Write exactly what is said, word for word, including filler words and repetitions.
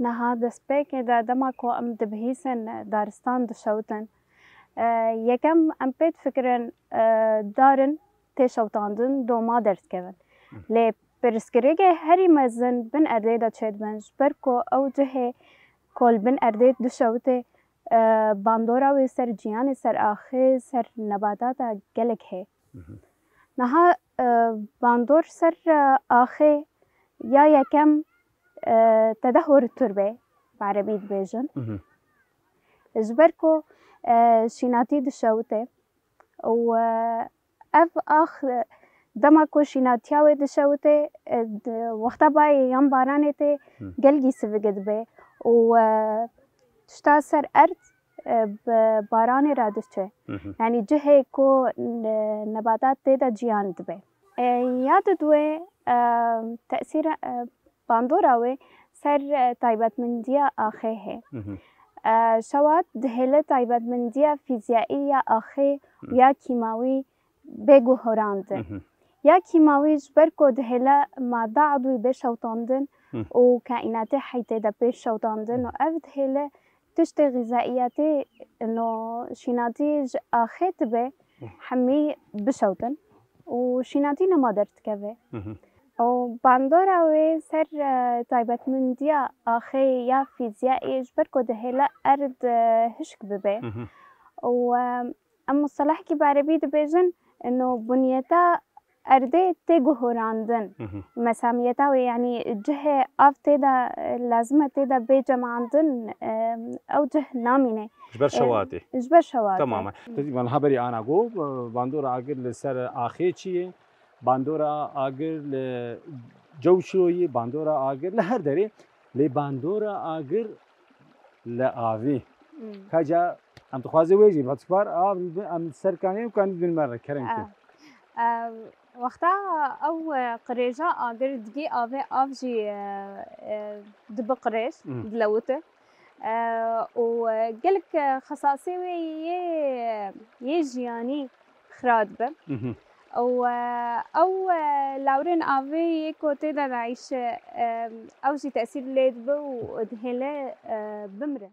Niha destpêkê de dema ku em dibihîsin daristan dişewitin, e, yekem em pê difikirin, e, dar in tê şewitandin doma derdikevin. Lê pirsgirêkê herî mezin bin erdê de çêdibin, ji ber ku ew cihê ku li bin erdê dişewitê, e, bandora wê ser ciyanê, ser axê, ser nebatata gelek heye. Niha, e, bandor ser, e, axê ya yekem, e, te de hûr û tur be, bi erebî dibêjin. Ji ber ku, e, şînatî dişewite û, e, ev ax, e, dema ku şînatiya wê dişewite, e, di wexta bayê yan baranê tê gelkî sivik dibe û, e, tişta ser erd, e, bi baranê re diçe. Yanî cihê ku ne-, nebatat tê de ciyan dibe. E, ya diduwê, e, tesîra, e, bandora wê ser, e, taybetmendiya axê heye. E, şewat dihêle taybetmendiya fîziyayî ya axê ya kîmawî bê guhorandin. Ya kîmawî ji ber ku dihêle mada edwî bê şewtandin û kaînatê heytê de pê şewtandin û ev dihêle tiştê xîzaiyetê ino şînatî ji axê dibe hemî bişewtin û şînatî nema derdikeve. Û bandora wê ser, e, taybetmendiya axê ya fîziyayê ji ber ku dihêle erd, e, hişk bibe. Û, e, em mustelehekî bi erebî dibêjin, ino bunyeta erdê tê guhorandin. Mesamiyeta wê, yanî cihê av tê de, e, lazim e tê de bê cemandin, e, ew cih namîne. Ji ber E, şewatê. Ji ber şewatê. Temamen. Te dî, van haberî ana got, e, bandora agir li ser axê çi ye? Bandora agir li Cewşoyê, bandora agir li her derê. Lê bandora agir li avê. Ka ca em dixwazê wê jî, ba tu par av em ser kanê û kanî bin me re, kerem ke. Ev, wexta ew, e, qirêja agir digê avê av jî, e, e, dibi qirêj, dilewite. E, û, e, gelek, e, xesasê wê yê, yê jiyanî xira dibe. Û, e, ew, e, lawrên avê yê ku tê de dayîşe, e, ew jî tesîr lê dibe û dihêle, e, bimre.